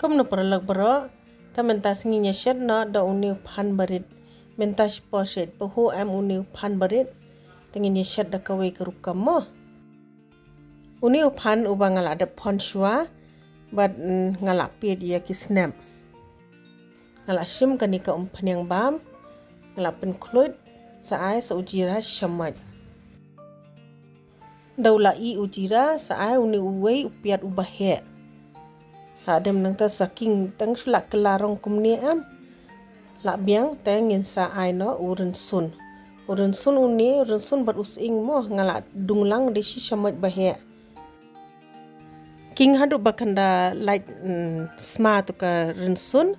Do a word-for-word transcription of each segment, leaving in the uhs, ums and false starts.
Kumno paralok baroh, ta mynta ngin ïa shet noh da une u phan barit. Mynta shipor shet pahu em une u phan barit. Ta ngin ïa shet da kawei ka rukom mo. Une u phan uba nga la dep phon shuwa bad nga la peit ïa ki snep. Nga la shim kane ka umphniang bam, nga la pynkhluit, sa ai sa u jira shamait. Da u la i u jira, sa ai une uwei u piat uba heh. La dem nangta sa king tang shu la kylla rong kumne em. La biang te ngin sa ai noh u rynsun. U rynsun une, u rynsun bad u sying mo, nga la dung lang da shi shamait ba heh. King haduh ba kan da lait sma tu ka rynsun.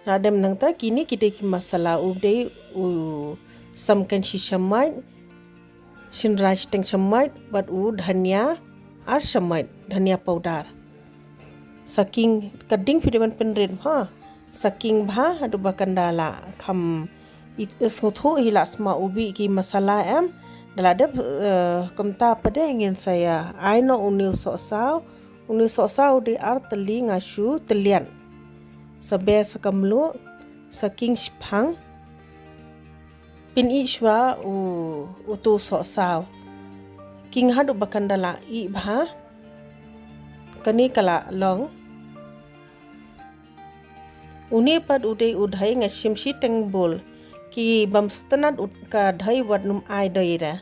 La dem nangta kine ki dei ki masala, u dei u samken shi shamait, shynrai shiteng shamait bad u dhania ar shamait, dhania powder. Sa king ka ding phi dei ban pynrit ha. Sa king bha haduh ba kan da la kham i sngewthuh hi la sma u bih ki masala em. Da la dep kumta pat de ngin sa ïa ai noh une u sohsaw. Une u sohsaw u dei ar tylli nga shu tylliat. Sa ber sa ka mluh, sa king shipang. Pynïh shuwa u utu u sohsaw. King haduh ba kan da la ih bha. Kane ka la long. Une pat u dei u dei nga shim shiteng bul. Ki bym sngewtynnat ka dei wat nym ai dei re.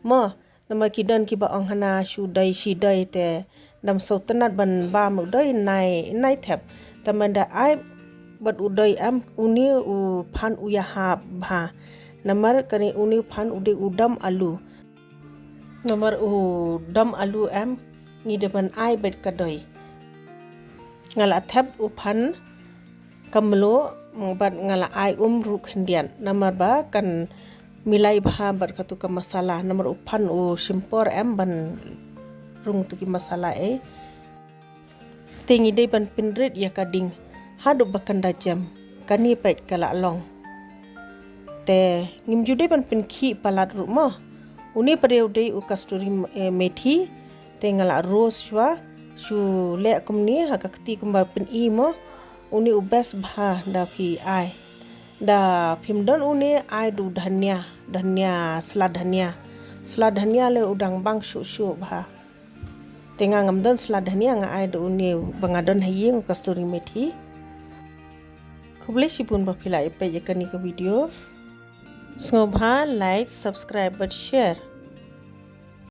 Mo, namar ki don kiba ong hana shu dei shi dei te dam sngewtynnat ban bam u dei nai nai thep. Te mynta ai bad u dei em une u phan u ïa hap bha. Namar kane une u phan u dei u dam alu. Namar u dam alu em ngi dei ban ai bad ka dei. Nga la thep u phan ka mluh bad nga la ai um ruh khyndiat namar ba kan milai bha bad katu ka masala namar u phan u shimpor em ban rung tu ki masala ei. Te ngi dei ban pynrit ïa ka ding haduh ba kan da jem kane peit ka la long. Te ngim ju dei ban pynkhih palat ruh mo. Une pat u dei u kasturi methi. Te nga la roast shuwa shu leh kumne ha ka kti kumba pyn-i mo. Une u best bha da phi ai. Da phim don une ai da u dhania, dhania, sla dhania. Sla dhania le u dang bang shuh shuh bha. Te nga ngam don sla dhania nga ai da une ba nga don ha ïing u kasturi methi. Khublei shibun ba phi la ïa peit ïa kane ka video. Sngewbha like, subscribe bad share.